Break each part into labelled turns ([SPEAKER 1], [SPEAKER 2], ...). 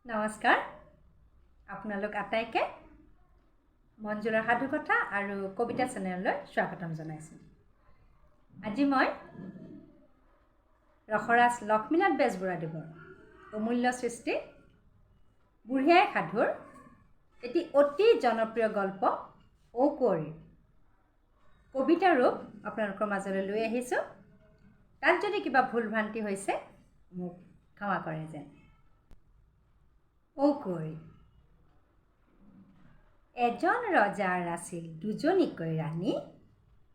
[SPEAKER 1] নমস্কাৰ, আপোনালোক আটাইকে মঞ্জুলাৰ সাধুকথা আৰু কবিতা চেনেললৈ স্বাগতম জনাইছোঁ। আজি মই ৰসৰাজ লক্ষ্মীনাথ বেজবৰুৱাদেৱৰ অমূল্য সৃষ্টি বুঢ়ী আইৰ সাধুৰ এটি অতি জনপ্ৰিয় গল্প ঔ কুঁৱৰীৰ কবিতাৰ ৰূপ আপোনালোকৰ মাজলৈ লৈ আহিছোঁ। তাত যদি কিবা ভুল ভ্ৰান্তি হৈছে, মোক ক্ষমা কৰে যেন। ঔ কুঁৱৰী। এজন ৰজাৰ আছিল দুজনীকৈ ৰাণী,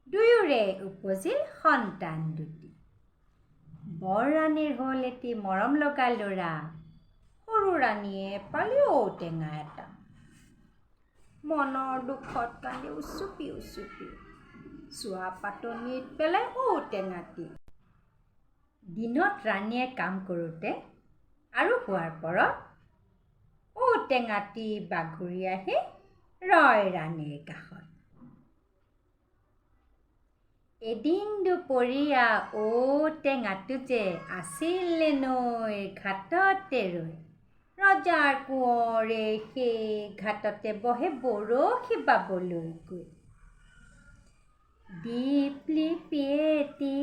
[SPEAKER 1] দুয়োৰে উপজিল সন্তান দুটি। বৰ ৰাণীৰ হ'ল এটি মৰম লগা ল'ৰা, সৰু ৰাণীয়ে পালে ঔটেঙা এটা। মনৰ দুখত কান্দি উচুপি উচুপি চোৱা পাতনিত পেলাই ঔটেঙাটি। দিনত ৰাণীয়ে কাম কৰোঁতে আৰু শোৱাৰ পৰত ঔটেঙাটি বাগৰি আহি ৰয় ৰাণীৰ কাষত। এদিন দুপৰীয়া ঔটেঙাটো যে আছিল নৈৰ ঘাটতে ৰৈ, ৰজাৰ কোঁৱৰে সেই ঘাটতে বহে বৰশী বাবলৈ গৈ। দীপলিপি এটি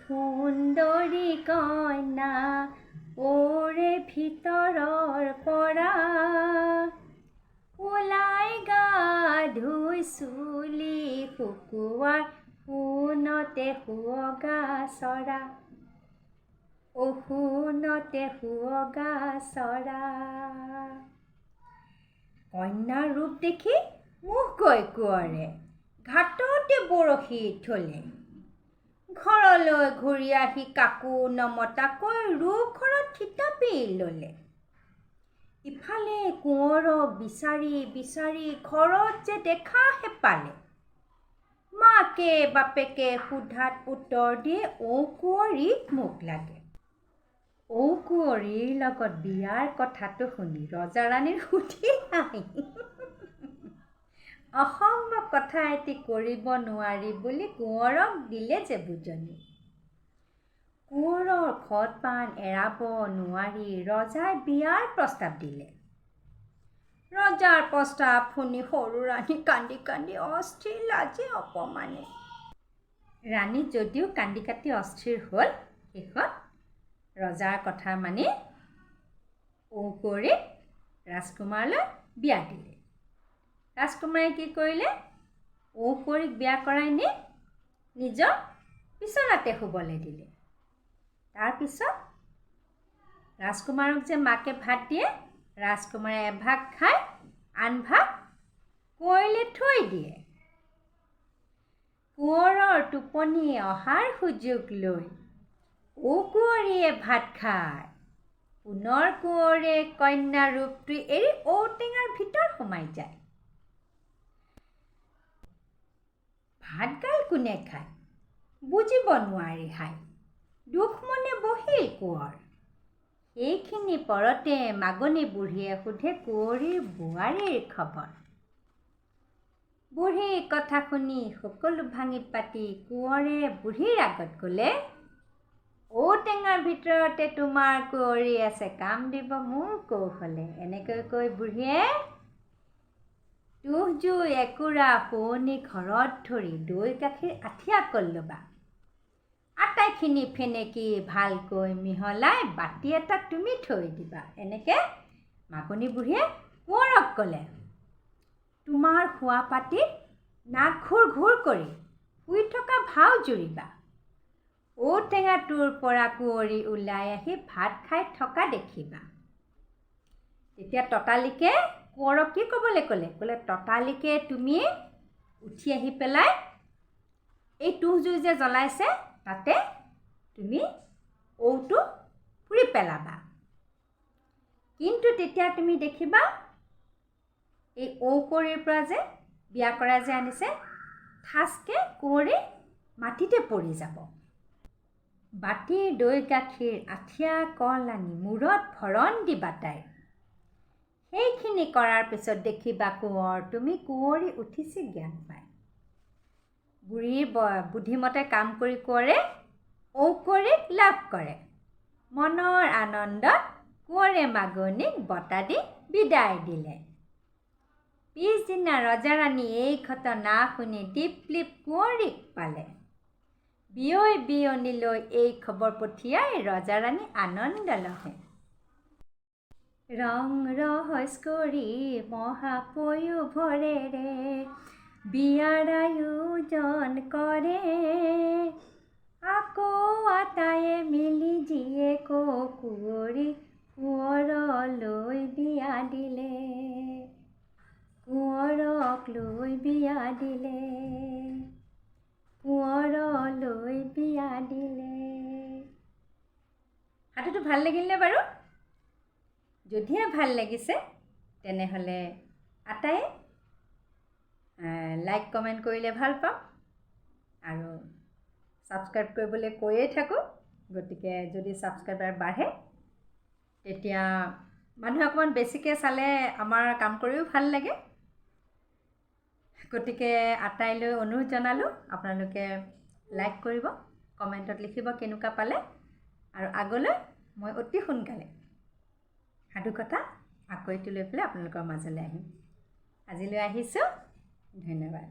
[SPEAKER 1] সুন্দৰী কন্যা ওৰে ভিতৰৰ পৰা ওলাই গা ধুই চুলি শুকুৱাই সোণতে সুৱগা চৰা, অ সোণতে সুৱগা চৰা। কন্যাৰ ৰূপ দেখি মোহ গৈ কোঁৱৰে ঘাটতে বৰশী থলে। ঘৰলৈ ঘূৰি আহি কাকো নমতাকৈ ৰু ঘৰত থিতাপি ল'লে। ইফালে কোঁৱৰক বিচাৰি বিচাৰি ঘৰত যে দেখাহে পালে। মাকে বাপেকে সোধাত উত্তৰ দিয়ে, ঔ কুঁৱৰীক মোক লাগে। ঔ কুঁৱৰীৰ লগত বিয়াৰ কথাটো শুনি ৰজা ৰাণীৰ সুধি নাই। অসম্ভৱ কথা এটি কৰিব নোৱাৰি বুলি কোঁৱৰক দিলে যে বুজনি। কোঁৱৰৰ সৎ পাণ এৰাব নোৱাৰি ৰজাই বিয়াৰ প্ৰস্তাৱ দিলে। ৰজাৰ প্ৰস্তাৱ শুনি সৰু ৰাণী কান্দি কান্দি অস্থিৰ, লাজে অপমানে। ৰাণী যদিও কান্দি কাটি অস্থিৰ হ'ল, শেষত ৰজাৰ কথা মানি ঔ কুঁৱৰীক ৰাজকুমাৰলৈ বিয়া দিলে। ৰাজকুমাৰে কি কৰিলে? ঔ কুঁৱৰীক বিয়া কৰাই নি নিজৰ বিচনাতে শুবলৈ দিলে। তাৰপিছত ৰাজকুমাৰক যে মাকে ভাত দিয়ে, ৰাজকুমাৰে এভাগ খাই আনভাগ কুঁৱৰীলৈ থৈ দিয়ে। কোঁৱৰৰ টোপনি অহাৰ সুযোগ লৈ ঔ কুঁৱৰীয়ে ভাত খায়। পুনৰ কোঁৱৰে কন্যা ৰূপটো এৰি ঔটেঙাৰ ভিতৰত সোমাই যায়। ভাতগাল কোনে খায় বুজিব নোৱাৰি হায় দুখ মনে বহিল কোঁৱৰ। সেইখিনি পৰতে মাগনী বুঢ়ীয়ে সোধে কুঁৱৰীৰ বোৱাৰীৰ খবৰ। বুঢ়ীৰ কথা শুনি সকলো ভাঙি পাতি কোঁৱৰে বুঢ়ীৰ আগত ক'লে, ঔটেঙাৰ ভিতৰতে তোমাৰ কুঁৱৰী আছে, কাম দিব মোৰ কৌশলে। এনেকৈ কৈ বুঢ়ীয়ে তুঁহ জুই একুৰা শুৱনি ঘৰত ধৰি দৈ গাখীৰ আঠিয়া কল ল'বা, আটাইখিনি ফেনেকি ভালকৈ মিহলাই বাতি এটাত তুমি থৈ দিবা। এনেকৈ মাগনী বুঢ়ীয়ে কোঁৱৰক ক'লে, তোমাৰ শোৱা পাটিত নাক ঘূৰ ঘূৰ কৰি শুই থকা ভাও জুৰিবা। ঔটেঙাটোৰ পৰা কুঁৱৰী ওলাই আহি ভাত খাই থকা দেখিবা। তেতিয়া ততালিকে কোঁৱৰক কি ক'বলৈ ক'লে? ক'লে, ততালিকে তুমি উঠি আহি পেলাই এই তুঁহ জুই যে জ্বলাইছে, তাতে তুমি ঔটো পুৰি পেলাবা। কিন্তু তেতিয়া তুমি দেখিবা, এই ঔ কুঁৱৰীৰ পৰা যে বিয়া কৰাই যে আনিছে, ঠাচকৈ কুঁৱৰী মাটিতে পৰি যাব। বাতিৰ দৈ গাখীৰ আঠিয়া কল আনি মূৰত ভৰণ দিবা তাইৰ। সেইখিনি কৰাৰ পিছত দেখিবা কোঁৱৰ তুমি, কুঁৱৰী উঠিছে জ্ঞান পাই। বুঢ়ীৰ বুদ্ধিমতে কাম কৰি কোঁৱৰে ঔ কুঁৱৰীক লাভ কৰে। মনৰ আনন্দত কোঁৱৰে মাগনীক বঁটা দি বিদায় দিলে। পিছদিনা ৰজা ৰাণী এই ঘটনা শুনি দীপলিপ কুঁৱৰীক পালে। বিয়ৈ বিয়নীলৈ এই খবৰ পঠিয়াই ৰজা ৰাণী আনন্দ লহে। ৰং ৰহইচ কৰি মহাপয়োভৰেৰে বিয়াৰ আয়োজন কৰে। আকৌ আটায়ে মিলি জীয়েক কুঁৱৰী কোঁৱৰলৈ বিয়া দিলে, কোঁৱৰক লৈ বিয়া দিলে, কোঁৱৰলৈ বিয়া দিলে। সাধুটো ভাল লাগিলনে বাৰু? যদিহে ভাল লাগিছে, তেনেহ'লে আটায়ে লাইক, কমেণ্ট কৰিলে ভাল পাম আৰু ছাবস্ক্ৰাইব কৰিবলৈ কৈয়ে থাকোঁ। গতিকে যদি ছাবস্ক্ৰাইবাৰ বাঢ়ে, তেতিয়া মানুহে অকণমান বেছিকৈ চালে আমাৰ কাম কৰিও ভাল লাগে। গতিকে আটাইলৈ অনুৰোধ জনালোঁ, আপোনালোকে লাইক কৰিব, কমেণ্টত লিখিব কেনেকুৱা পালে আৰু আগলৈ মই অতি সোনকালে সাধুকথা আকৌ এটি লৈ পেলাই আপোনালোকৰ মাজলৈ আহিম। আজিলৈ আহিছোঁ, ধন্যবাদ।